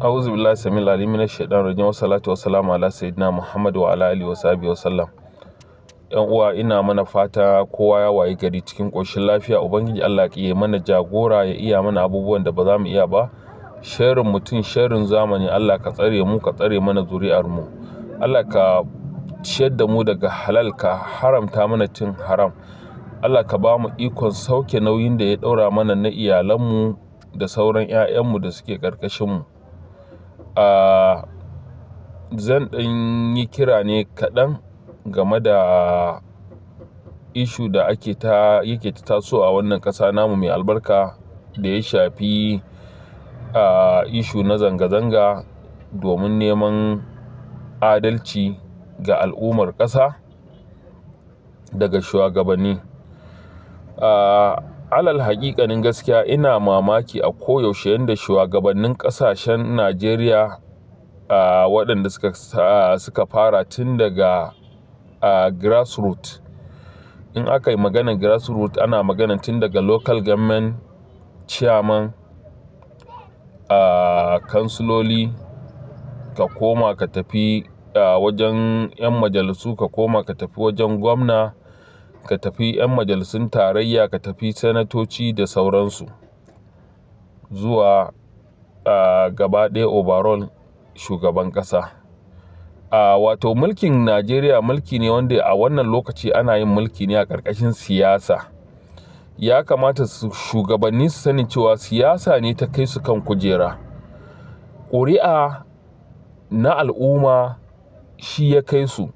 A'udhu billahi samil alim minash shaitanir rajim. Wassalatu wassalamu ala sayyidina Muhammad wa ala alihi wa sahbihi wa sallam. Yan uwa, ina mana fata kowa ya wayi gari cikin ƙoshin lafiya. Ubangiji Allah ya mana jagora, ya iya mana abubuwan da ba za mu iya ba. Sharrin mutum, sharrin zamani, Allah ka tsare mu, ka tsare mana zuri'ar mu. Allah ka ciyar da mu daga halal, ka haramta mana cin haram. Allah ka ba mu ikon sauke nauyin da ya ɗaura mana na iyalanmu da sauran 'ya'yanmu da suke ƙarƙashinmu. Zan ɗan yi kira ne kaɗan game da issue da ake ta yake ta taso a wannan ƙasa namu mai albarka da ya shafi issue na zanga-zanga domin neman adalci ga al'ummar ƙasa daga shugabanni. Alal haƙiƙanin gaskiya, ina mamaki a koyaushe yanda shugabannin ƙasashen Najeriya, waɗanda suka fara tun daga grassroots. In aka yi maganar grassroots, ana magana tun daga local government chairman, kansiloli, ka koma ka tafi wajen 'yan majalisu, ka koma ka tafi wajen gwamna, ka tafi 'yan majalisun tarayya, ka tafi sanatoci da sauransu, zuwa gaba ɗaya overall shugaban ƙasa. Wato mulkin Najeriya mulki ne wanda a wannan lokaci ana yin mulki ne a ƙarƙashin siyasa. Ya kamata su shugabanni su sani cewa siyasa ne ta kai su kan kujera. Ƙuri'a na al'umma shi ya kai su.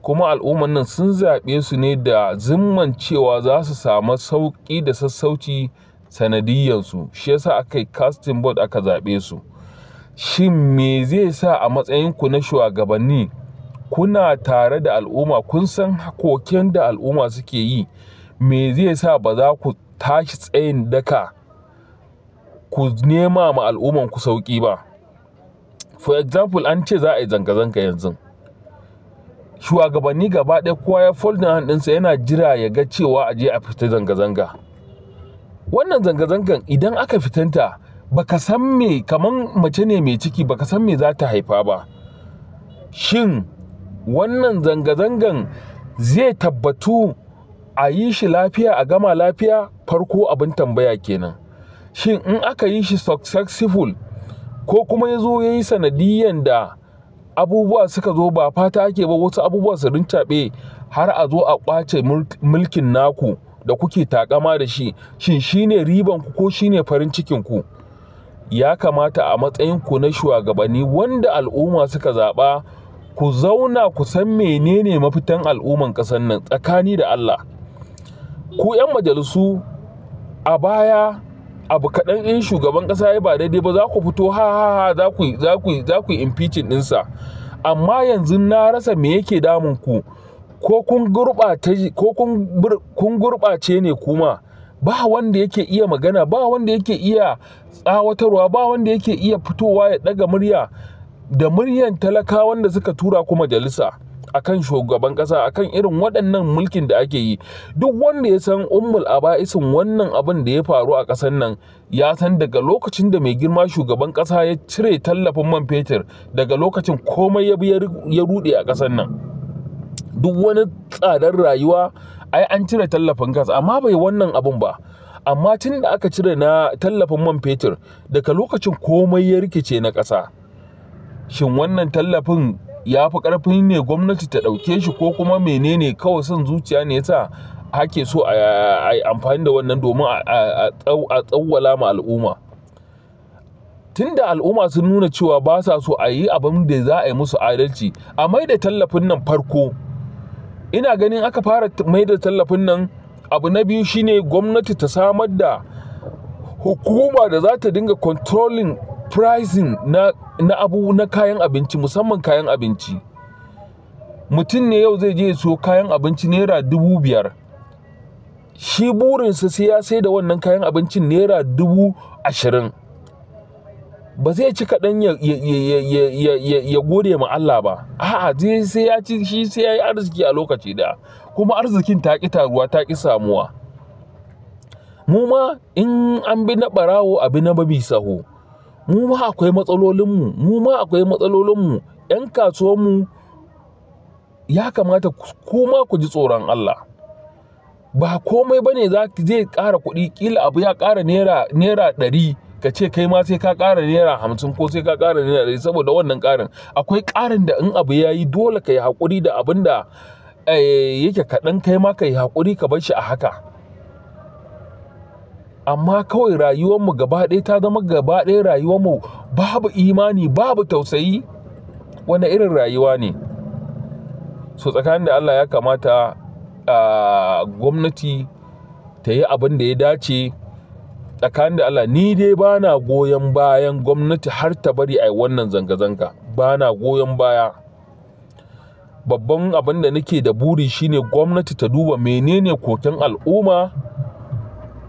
Kuma al'umman nan sun zaɓe su ne da zimman cewa za su samu sauƙi da sassauci sanadiyyansu. Shi ya sa aka yi casting vote aka zaɓe su. Shin me zai sa a matsayinku na shugabanni kuna tare da al'umma, kun san koken da al'umma suke yi, me zai sa ba za ku tashi tsayin daka ku nema ma al'ummanku sauƙi ba? For example, an ce za a yi zanga-zanga yanzun. Shugabanni gaba ɗaya kowa ya folding hand ɗinsa, yana jira ya ga cewa a je a fita zanga-zanga. Wannan zanga-zangan idan aka fitanta, baka san me, kaman mace ne mai ciki, baka san me za ta haifa ba. Shin wannan zanga-zangan zai tabbatu a yi shi lafiya a gama lafiya? Farko abin tambaya kenan. Shin in aka yi shi successful, ko kuma ya zo ya yi sanadiyyan da abubuwa suka zo ba fata ake ba, wasu abubuwa su rincaɓe har a zo a ƙwace mulkin naku da kuke taƙama da shi, shin shine riban ku ko shine farin cikin ku? Ya kamata a matsayin ku na shugabanni wanda al'umma suka zaɓa, ku zauna ku san menene mafitan al'umman ƙasar nan tsakani da Allah. Ku 'yan majalisu, a baya abu kaɗan in shugaban ƙasa ya ba daidai ba, za ku fito ha ha ha, za ku yi impeaching ɗinsa. Amma yanzu na rasa me yake damun ku. Ko kun gurɓace ne kuma ba wanda yake iya magana, ba wanda yake iya tsawatarwa, ba wanda yake iya fitowa ya ɗaga murya da muryan talakawan da suka tura ku majalisa akan shugaban ƙasa, akan irin waɗannan mulkin da ake yi. Duk wanda ya san ummul aba'isin wannan abin da ya faru a ƙasar nan ya san daga lokacin da mai girma shugaban ƙasa ya cire tallafin man fetur, daga lokacin komai ya bi ya ruɗe a ƙasar nan. Duk wani tsadar rayuwa, ai an cire tallafin gas amma bai wannan abun ba. Amma tun da aka cire na tallafin man fetur, daga lokacin komai ya rikice na ƙasa. Shin wannan tallafin ya fi ƙarfin ne gwamnati ta ɗauke shi, ko kuma menene? Kawai son zuciya ne yasa ake so a yi amfani da wannan domin a tsawwala ma al'umma? Tun da al'umma sun nuna cewa ba sa so a yi abin da za a yi musu adalci, a mai da tallafin nan farko. Ina ganin aka fara mai da tallafin nan, abu na biyu shine gwamnati ta samar da hukuma da za ta dinga controlling pricing na abu na kayan abinci, musamman kayan abinci. Mutum ne yau zai je ya siyo kayan abinci ₦5,000, shi burinsa sai ya sai da wannan kayan abincin ₦20,000. Ba zai ci kaɗan ya gode ma Allah ba, a'a, zai sai ya ci, shi sai ya yi arziki a lokaci ɗaya, kuma arzikin ta ƙi taruwa, ta ƙi samuwa. Mu ma in an bi na ɓarawo, a bi na mabi sahu. Mu ma akwai matsalolinmu, mu ma akwai matsalolinmu. 'Yan kasuwanmu ya kamata kuma ku ji tsoron Allah. Ba komai bane zai ƙara kuɗi. Ƙila abu ya ƙara naira 100, ka ce kai ma sai ka ƙara naira 50 ko sai ka ƙara naira 100 saboda wannan ƙarin. Akwai ƙarin da in abu ya yi dole ka yi haƙuri da abin da yake kaɗan, kai ma ka yi haƙuri ka bar shi a haka. Amma kawai rayuwarmu gaba ɗaya ta zama gaba ɗaya rayuwarmu babu imani, babu tausayi. Wane irin rayuwa ne? So tsakanin da Allah ya kamata gwamnati ta yi abin da ya dace. Tsakanin da Allah ni dai bana goyon bayan gwamnati har ta bari a yi wannan zanga-zanga. Bana goyon baya. Babban abin da nake da buri shine gwamnati ta duba menene koken al'umma,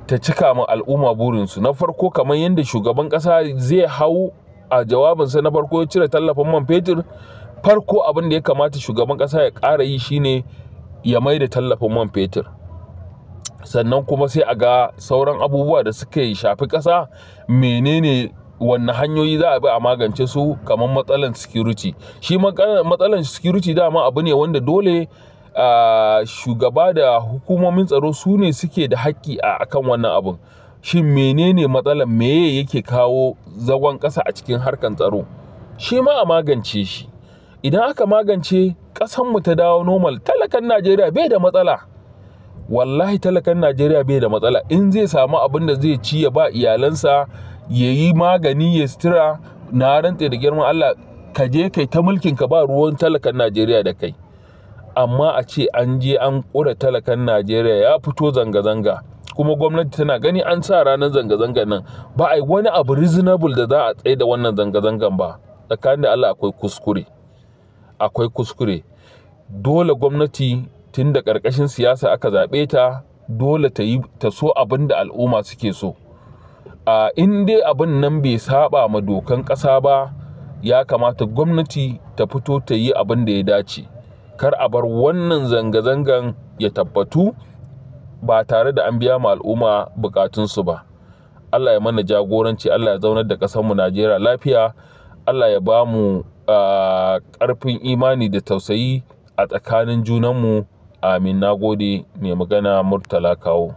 ta cika ma al'umma burinsu. Na farko, kamar yadda shugaban ƙasa zai hau a jawabinsa na farko ya cire tallafin man fetur, farko abin da ya kamata shugaban ƙasa ya ƙara yi shine ya mai da tallafin man fetur. Sannan kuma sai a ga sauran abubuwa da suka shafi ƙasa, menene wanne hanyoyi za a bi a magance su, kamar matsalan security. Shi matsalan security dama abu ne wanda dole shugaba da hukumomin tsaro su ne suke da haƙƙi a kan wannan abun. Shin menene matsalan, meye yake kawo zagon ƙasa a cikin harkar tsaro? Shi ma a magance shi. Idan aka magance, ƙasanmu ta dawo normal, talakan Najeriya bai da matsala. Wallahi talakan Najeriya bai da matsala. In zai samu abin da zai ci ya ba iyalansa, ya yi magani, ya sutura, na rantse da girman Allah, ka je kai ta mulkin ka, ba ruwan talakan Najeriya da kai. Amma a ce an je an ƙure talakan Najeriya ya fito zanga-zanga, kuma gwamnati tana gani an sa ranar zanga-zangan nan, ba a yi wani abu reasonable da za a tsaye da wannan zanga-zangan ba. Tsakanin da Allah akwai kuskure. Akwai kuskure. Dole gwamnati, tun da ƙarƙashin siyasa aka zaɓe ta, dole ta yi ta so abin da al'umma suke so. In dai abin nan bai saba ma dokan ƙasa ba, ya kamata gwamnati ta fito ta yi abin da ya dace. Kar a bar wannan zanga-zangan ya tabbatu ba tare da an biya ma al'umma bukatunsu ba. Allah ya mana jagoranci, Allah ya zaunar da ƙasarmu Najeriya lafiya, Allah ya ba mu ƙarfin imani da tausayi a tsakanin junanmu. Amin. Na gode. Mai magana Murtala Kawo.